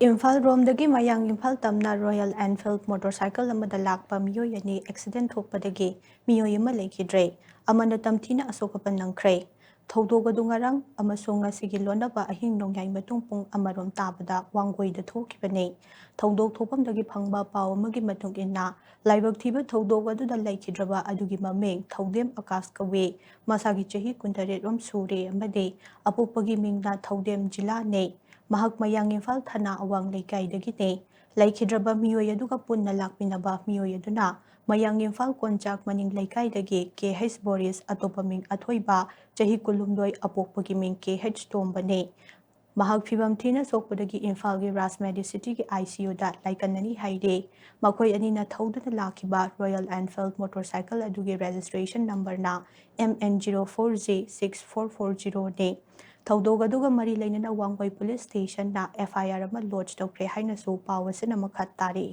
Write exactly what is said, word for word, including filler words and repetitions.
ꯏꯝꯐꯥꯜ ꯔꯣꯝꯗꯒꯤ ꯃꯌꯥꯡ ꯏꯝꯐꯥꯜ ꯇꯝꯅ Royal Enfield motorcycle ꯑꯃꯗ ꯂꯥꯛꯄ ꯃꯤꯑꯣꯏ ꯑꯅꯤ ꯑꯦꯛꯁꯤꯗꯦꯟ ꯊꯣꯛꯄꯗꯒꯤ ꯃꯤꯑꯣꯏ ꯑꯃ ꯂꯩꯈꯤꯗ꯭ꯔꯦ, ꯑꯃꯅ ꯇꯝꯊꯤꯅ ꯑꯁꯣꯛ ꯑꯄꯟ ꯅꯪꯈ꯭ꯔꯦ꯫ ꯊꯧꯗꯣꯛ ꯑꯗꯨ ꯉꯔꯥꯡ ꯑꯃꯁꯨꯡ ꯉꯁꯤꯒꯤ ꯂꯣꯟꯅꯕ ꯑꯍꯤꯡ ꯅꯣꯡꯌꯥꯏ ꯃꯇꯨꯡ ꯄꯨꯡ ꯑꯃꯔꯣꯝ ꯇꯥꯕꯗ ꯋꯥꯡꯒꯣꯏꯗ ꯊꯣꯛꯈꯤꯕꯅꯤ꯫ ꯊꯧꯗꯣꯛ ꯊꯣꯛꯐꯝꯗꯒꯤ ꯐꯪꯕ ꯄꯥꯎ ꯑꯃꯒꯤ ꯃꯇꯨꯡ ꯏꯟꯅ, ꯂꯥꯏꯕꯛ ꯊꯤꯕ ꯊꯧꯗꯣꯛ ꯑꯗꯨꯗ ꯂꯩꯈꯤꯗ꯭ꯔꯕ ꯑꯗꯨꯒꯤ ꯃꯃꯤꯡ ꯊꯧꯗꯦꯝ ꯑꯀꯥꯁ ꯀꯧꯏ꯫ ꯃꯁꯥꯒꯤ ꯆꯍꯤ ꯀꯨꯟꯇꯔꯦꯠ ꯔꯣꯝ ꯁꯨꯔꯦ ꯑꯃꯗꯤ ꯑꯄꯣꯛꯄꯒꯤ ꯃꯤꯡꯅ ꯊꯧꯗꯦꯝ ꯖꯤꯂꯥꯅꯤ꯫ ꯃꯍꯥꯛ ꯃꯌꯥꯡ ꯏꯝꯐꯥꯜ ꯊꯅꯥ ꯑꯋꯥꯡ ꯂꯩꯀꯥꯏꯗꯒꯤꯅꯤ꯫ ꯂꯩꯈꯤꯗ꯭ꯔꯕ ꯃꯤꯑꯣꯏ ꯑꯗꯨꯒ ꯄꯨꯟꯅ ꯂꯥꯛꯃꯤꯟꯅꯕ ꯃꯤꯑꯣꯏ ꯑꯗꯨꯅ ꯃꯌꯥꯡ ꯏꯝꯐꯥꯜ ꯀꯣꯟꯆꯥꯛ ꯃꯅꯤꯡ ꯂꯩꯀꯥꯏꯗꯒꯤ ꯀꯦ ꯍꯩꯆ ꯕꯣꯔꯤꯁ, ꯑꯇꯣꯞꯄ ꯃꯤꯡ ꯑꯊꯣꯏꯕ, ꯆꯍꯤ ꯀꯨꯟꯍꯨꯝꯗꯣꯏ, ꯑꯄꯣꯛꯄꯒꯤ ꯃꯤꯡ ꯀꯦ ꯍꯩꯆ ꯇꯣꯝꯕꯅꯤ꯫ ꯃꯍꯥꯛ ꯐꯤꯚꯝ ꯊꯤꯅ ꯁꯣꯛꯄꯗꯒꯤ ꯏꯝꯐꯥꯜꯒꯤ ꯔꯥꯖ ꯃꯦꯗꯤꯁꯤꯇꯤꯒꯤ ꯑꯥꯏ ꯁꯤ ꯌꯨꯗ ꯂꯥꯏꯀꯠꯅꯅꯤ ꯍꯥꯏꯔꯤ꯫ ꯃꯈꯣꯏ ꯑꯅꯤꯅ ꯊꯧꯗꯨꯅ ꯂꯥꯛꯈꯤꯕ Royal Enfield motorcycle ꯑꯗꯨꯒꯤ registration numberꯅ M N zero four J six four four zeroꯅꯤ꯫ ꯊꯧꯗꯣꯛ ꯑꯗꯨꯒ ꯃꯔꯤ ꯂꯩꯅꯅ ꯋꯥꯡꯒꯣꯏ ꯄꯨꯂꯤꯁ ꯁ꯭ꯇꯦꯁꯟꯅ F I R ꯑꯃ lodge ꯇꯧꯈ꯭ꯔꯦ ꯍꯥꯏꯅꯁꯨ ꯄꯥꯎ ꯑꯁꯤꯅ ꯃꯈꯥ ꯇꯥꯔꯤ꯫